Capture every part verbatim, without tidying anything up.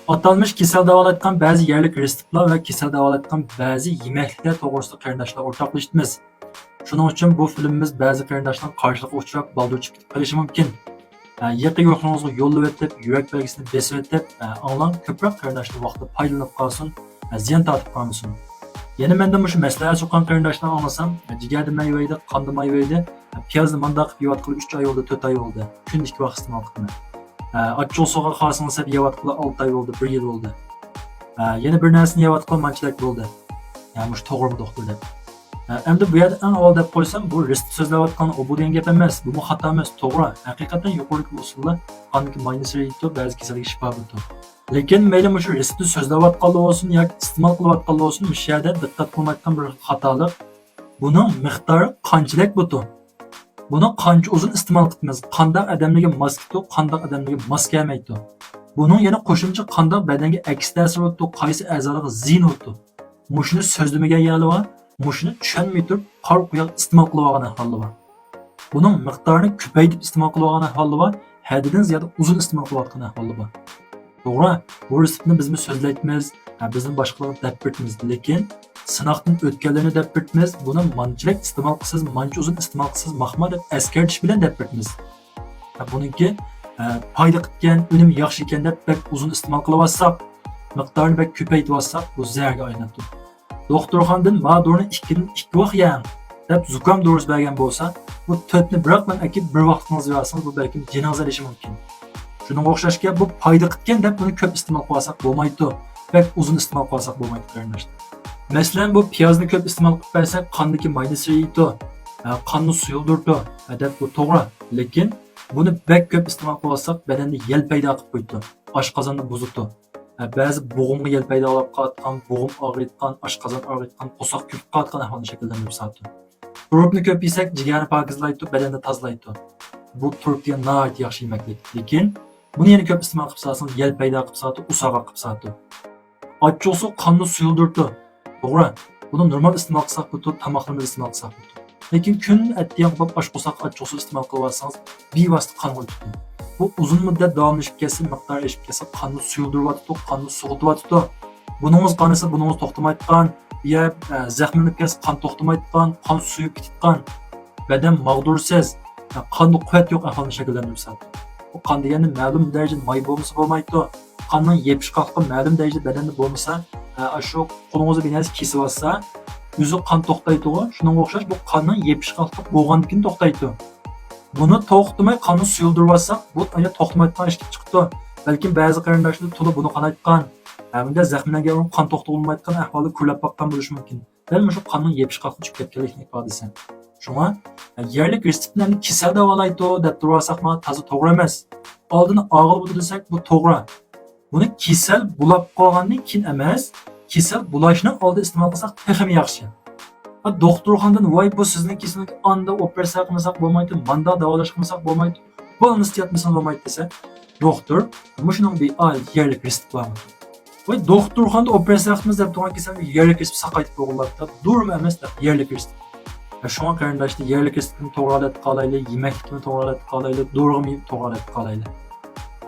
ئاتالمىش كېسەل داۋالايدىغان بەزى يەرلىك رېتسېپلار ۋە كېسەل داۋالايدىغان بەزى يېمەكلىكلەر توغرىسىدا قېرىنداشلار ئورتاقلىشىمىز. شۇنىڭ ئۈچۈن بۇ فىلىمىمىز بەزى قېرىنداشلارنىڭ قارشىلىقىغا ئۇچراپ، بالدۇر چىقىپ كېتىپ قېلىشى مۇمكىن. ئە، يېقىن يوقلىرىڭىزغا يوللىۋېتىپ، يۈرەك بەلگىسىنى بېسىۋېتىپ، ئە، ئاڭلاڭ، كۆپرەك قېرىنداشلار ۋاقتىدا پايدىلىنىپ قالسۇن، ئە، زىيان تارتىپ قالمىسۇن. يەنە مەندىن مۇشۇ مەسلىھەت سوققان قېرىنداشلار ئاڭلىسام، ئە، جىگەردە مەيۋەيدى، قاندا مەيۋەيدى، ئە، پىيازنى مانداق قىلىپ يەۋاتقىلى ئۈچ ئاي بولدى، تۆت ئاي بولدى. كۈندە ئىككى ۋاق ئىستېمال قىلىمەن. ئە، ئاچچىقسۇغا قارىسىڭىز دەپ يەۋاتقىلى ئالتە ئاي بولدى، بىر يىل بولدى. ئە، يەنە بىر نەرسىنى يەۋاتقىلى مانچىلەك بولدى. يا، مۇشۇ توغرىمۇ، دوختۇر؟ دەپ. ئە، ئەمدى بۇ يەردە ئەڭ ئاۋۋال دەپ قويسام، بۇ رېتسېپت سۆزلەۋاتقان ئۇ بۇ دېگەن گەپ ئەمەس، بۇمۇ خاتا ئەمەس، توغرا. ھەقىقەتەن يۇقىرىدىكى ئۇسۇلدا قاندىكى ماينىسلار ئېرىيدۇ، بەزى كېسەلگە شىپا بېرىدۇ. لېكىن مەيلى مۇشۇ رېتسېپتنى سۆزلەۋاتقانلار بولسۇن ياكى ئىستېمال قىلىۋاتقانلار بولسۇن، مۇشۇ يەردە دىققەت قىلمايدىغان بىر خاتالىق، بۇنىڭ مىقدارى قانچىلىك بۇتۇ؟ بۇنى قانچە ئۇزۇن ئىستېمال قىپمىز؟ قانداق ئادەملەرگە ماس كېتىدۇ، قانداق ئادەملەرگە ماس كەلمەيدۇ؟ بۇنىڭ يەنە قوشۇمچە قانداق بەدەنگە ئەكس تەسىر بولۇپتۇ، قايسى ئەزالارغا زىيىن بولۇپتۇ؟ مۇشۇنى سۆزلىمىگەن يەرلى بار، مۇشۇنى چۈشەنمەي تۇرۇپ قارا قۇياق ئىستېمال قىلىۋالغان ئەھۋاللار بار. بۇنىڭ مىقدارىنى كۆپەيتىپ ئىستېمال قىلىۋالغان ئەھۋاللار بار، ھەددىدىن زىيادە ئۇزۇن ئىستېمال قىلىۋاتقان ئەھۋاللار بار. توغرا، بۇ رېتسېپتنى بىزمۇ سۆزلەيتتىمىز، ھە، بىزمۇ باشقىلارغا دەپ بېرىتىمىز، لېكىن سىناقتىن ئۆتكەنلەرنى دەپ بېرىتىمىز، بۇنى مانچىلىك ئىستېمال قىلسىز، مانچە ئۇزۇن ئىستېمال قىلسىز، ماقما دەپ ئەسكەرتىش بىلەن دەپ بېرىتىمىز. ھە، بۇنىڭكى، ھە، پايدا قىلىدىكەن، ئۈنۈمى ياخشى ئىكەن دەپ بەك ئۇزۇن ئىستېمال قىلىۋاتساق، مىقدارىنى بەك كۆپەيتىۋاتساق، بۇ زەھەرگە ئايلىنىدۇ. دوختۇرخانىدىن ما دورىنى ئىككىدىن ئىككى ۋاق يەڭ دەپ زۇكام دورىسى بەرگەن بولسا، بۇ تۆتنى بىراقلا ئەكىپ بىر ۋاقتىڭىزدا يەۋالسىڭىز، بۇ بەلكىم جېنىڭىزنى ئېلىشى مۇمكىن. شۇنىڭغا ئوخشاشكەن، بۇ پايدا قىلىدىكەن دەپ بۇنى كۆپ ئىستېمال قىلىۋالساق بولمايدۇ. بەك ئۇزۇن ئىستېمال قىلىۋالساق بولمايدۇ، قېرىنداشلار. مەسىلەن، بۇ پىيازنى كۆپ ئىستېمال قىلىپ بەرسەك، قاندىكى ماينىسلار ئېرىيدۇ، ھە، قاننى سۇيۇلدۇرىدۇ، ھە، دەپ بۇ توغرا. لېكىن بۇنى بەك كۆپ ئىستېمال قىلىۋالساق، بەدەندە يەل پەيدا قىلىپ قويىدۇ، ئاشقازاننى بۇزىدۇ. ھە، بەزى بوغۇمغا يەل پەيدا بولۇپ قالىدىغان، بوغۇم ئاغرىيدىغان، ئاشقازان ئاغرىيدىغان، قورساق كۆپۈپ قالىدىغان ئەھۋالنى شەكىللەندۈرۈپ سالىدۇ. تۇرۇپنى كۆپ يېسەك، جىگەرنى پاكىزلايدۇ، بەدەننى تازىلايدۇ. بۇ تۇرۇپ دېگەن ناھايىتى ياخشى يېمەكلىك. لېكىن بۇنى يەنە كۆپ ئىستېمال قىلىپ سالسىڭىز، يەل پەيدا قىلىپ سالىدۇ، ئۇساغا قىلىپ سالىدۇ. ئاچچىقسۇ قاننى سۇيۇلدۇرىدۇ. توغرا. بۇنى نورمال ئىستېمال قىلساق بولىدۇ، تاماقلىرىمىزدا ئىستېمال قىلساق بولىدۇ. لېكىن كۈن ئەتىگەن قوپۇپ ئاچ قورساققا ئاچچىقسۇ ئىستېمال قىلىۋالسىڭىز، بىۋاسىتە قانغا ئۆتىدۇ. بۇ ئۇزۇن مۇددەت داۋاملىشىپ كەتسە، مىقدارى ئېشىپ كەتسە، قاننى سۇيۇلدۇرۇۋاتىدۇ، قاننى سوغۇتۇۋاتىدۇ. بۇنىڭىز قانىسا، بۇنىڭىز توختىمايدىغان، يا، ئە، زەخىملىنىپ كەتسە، قان توختىمايدىغان، قان سۇيۇپ كېتىدىغان، بەدەن ماغدۇرسىز، ئە، قاندا قۇۋۋەت يوق ئەھۋالنى شەكىللەندۈرۈپ سالىدۇ. بۇ قان دېگەننى مەلۇم دەرىجىدە ماي بولمىسا بولمايدۇ. قاننىڭ يېپىشقاقلىقى مەلۇم دەرىجىدە بەدەندە بولمىسا، ئە، ئاشۇ قولىڭىزدا بىر نەرسە كېسىۋاتسا، ئۆزى قان توختايدىغۇ، شۇنىڭغا ئوخشاش بۇ قاننىڭ يېپىشقاقلىقى بولغاندىن كېيىن توختايدۇ. بۇنى توختىماي قاننى سۇيۇلدۇرۇۋاتساق، بۇ ئەنە توختىمايدىغان ئىش كېلىپ چىقىدۇ. بەلكىم بەزى قېرىنداشلار تولا بۇنى قالايتقان، ھەمدە زەخىملەنگەن ئورۇن قان توختىتىلمايدىغان ئەھۋالدا كۆرۈلۈپ باققان بولۇشى مۇمكىن. دەل مۇشۇ قاننىڭ يېپىشقاقلىقى چۈشۈپ كەتكەنلىكنىڭ ئىپادىسى. شۇڭا، يەرلىك رېتسېپتنى ئەمدى كېسەل داۋالايدۇ دەپ تۇرۇۋالساق، مانا تازا توغرا ئەمەس. ئالدىنى ئالغىلى بولىدۇ دېسەك، بۇ توغرا. بۇنى كېسەل بولاپ قالغاندىن كېيىن ئەمەس، كېسەل بولۇشنىڭ ئالدىدا ئىستېمال قىلساق تېخىمۇ ياخشى. ھە، دوختۇرخانىدىن، ۋاي، بۇ سىزنىڭ كېسىلىڭىزگە ئاندا ئوپېراتسىيە قىلمىساق بولمايدۇ، ماندا داۋالاش قىلمىساق بولمايدۇ، بولمىسا ياتمىسىڭىز بولمايدۇ دېسە، دوختۇر، مۇشۇنىڭ بىر ئائىلىدە يەرلىك رېتسېپت بارمۇ؟ ۋاي، دوختۇرخانىدا ئوپېراتسىيە قىلىمىز دەپ تۇرغان كېسەلگە يەرلىك رېتسېپت ساقايتىپ بولغىلى، دورىمۇ ئەمەس، يەرلىك رېتسېپت. ھە، شۇڭا قېرىنداشلار، يەرلىك رېتسېپتنى توغرا ئالىدىغان قىلايلى، يېمەكلىكنى توغرا ئالىدىغان قىلايلى، دورىغا توغرا ئالىدىغان قىلايلى.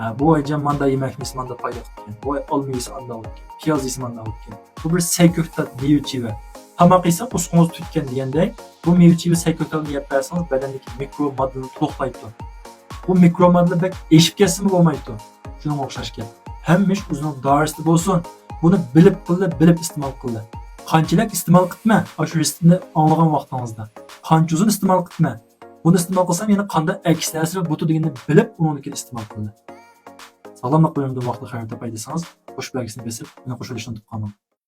ھە، بۇ ئايجان ماندا يېمەكنى يېسە ماندا پايدا قىلىدىكەن، بۇ ئاي ئالما يېسە ئاندا بولىدىكەن، پىياز يېسە ماندا بولىدىكەن. بۇ بىر سەي كۆكتات، مېۋە چىۋە. تاماق يېسە قورسىقىڭىز تويىدىكەن دېگەندەك، بۇ مېۋە چىۋە، سەي كۆكتاتنى يەپ بەرسىڭىز، بەدەندىكى مىكرو ماددىنى تولۇقلايدۇ. بۇ مىكرو ماددىلار بەك ئېشىپ كەتسىمۇ بولمايدۇ. شۇنىڭغا ئوخشاش گەپ. ھەممە ئىش ئۆزىنىڭ دائىرىسىدە بولسۇن. بۇنى بىلىپ قىلدى، بىلىپ ئىستېمال قىلدى. قانچىلىك ئىستېمال قىپمەن ئاشۇ رېتسېپتنى ئاڭلىغان ۋاقتىڭىزدا؟ قانچە ئۇزۇن ئىستېمال قىپمەن؟ بۇنى ئىستېمال قىلسام يەنە قاندا ئەكس تەسىر ۋە بۇتۇ دېگەننى بىلىپ، ئۇنىڭدىن كېيىن ئىستېمال قىلدى. ساغلاملىق بۆلۈمىدىن ۋاقتىدا خەۋەر تاپاي دېسىڭىز، قوشۇپ بەلگىسىنى بېسىپ، مېنى قوشۇۋېلىشنى ئۇنتۇپ قالماڭ.